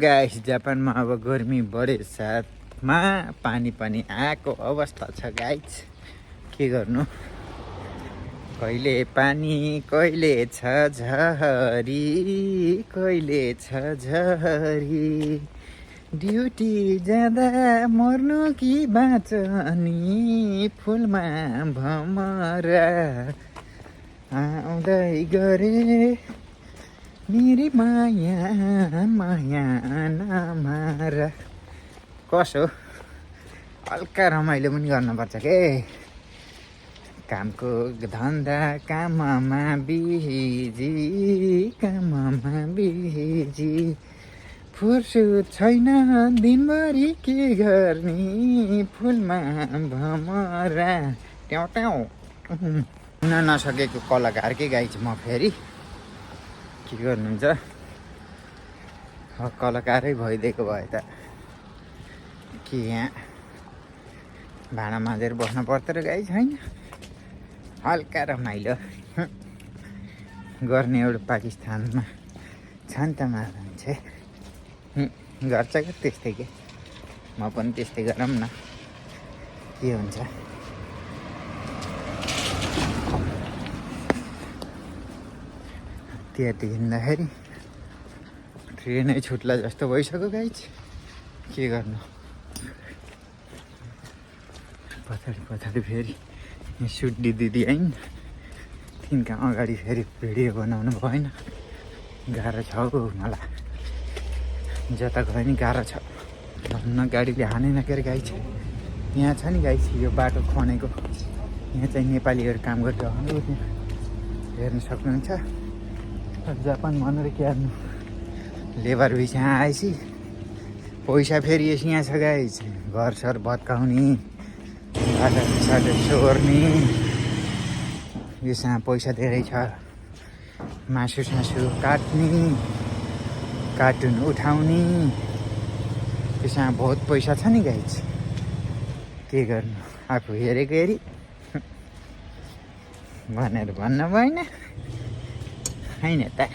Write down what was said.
Guys जापानमा अब गर्मी बढे साथमा पानी पनि आएको अवस्था छ गाइस। के गर्नु, कहिले पानी कहिले छ झरी, कहिले छ झरी। ड्युटी जाँदा मर्नु कि बाँचनी, फुलमा भमरा आउँदै गरे मेरी माया माया नमारा। कसो हल्का रमाइलो पनि गर्नुपर्छ के। कामको धन्दा काममा बिजी, काममा बिजी। फुर्सुद छैन दिनभरि के गर्ने, फुलमा भमरा ट्याउ ट्याउ। हुन नसकेको कलाकार के गाइस म फेरि। के गर्नुहुन्छ, कलाकारै भइदिएको भए त कि यहाँ भाँडा माझेर बस्नु पर्थ्यो र गाई छैन। हल्का रमाइलो गर्ने एउटा पाकिस्तानमा छ नि त मान्छे, गर्छ क्या त्यस्तै के। म पनि त्यस्तै गरौँ न, के हुन्छ। त्यति हिँड्दाखेरि ट्रेनै छुट्ला जस्तो भइसक्यो गाइस। के गर्नु, पछाडि पछाडि फेरि सुड्डी दिदी आइन्, तिनका अगाडि फेरि भिडियो बनाउनु भएन। गाह्रो छ हौ मलाई, जता गयो नि गाह्रो छ। भन्न गाडीले हानेन के अरे गाइस। यहाँ छ नि गाइस यो बाटो खनेको, यहाँ चाहिँ नेपालीहरू काम गरिरहनु, हेर्न सक्नुहुन्छ। जापान भनेर के हाल्नु, लेबर भिसा आएपछि पैसा फेरि यहाँ छ गाइस। घरसर भत्काउने, बाटो साटो सोर्ने, यसमा पैसा धेरै छ। मासु सासु काट्ने, कार्टुन उठाउने, त्यसमा बहुत पैसा छ नि गाइस। के गर्नु, आफू हेरेको हेरी भनेर भन्न भएन होइन त।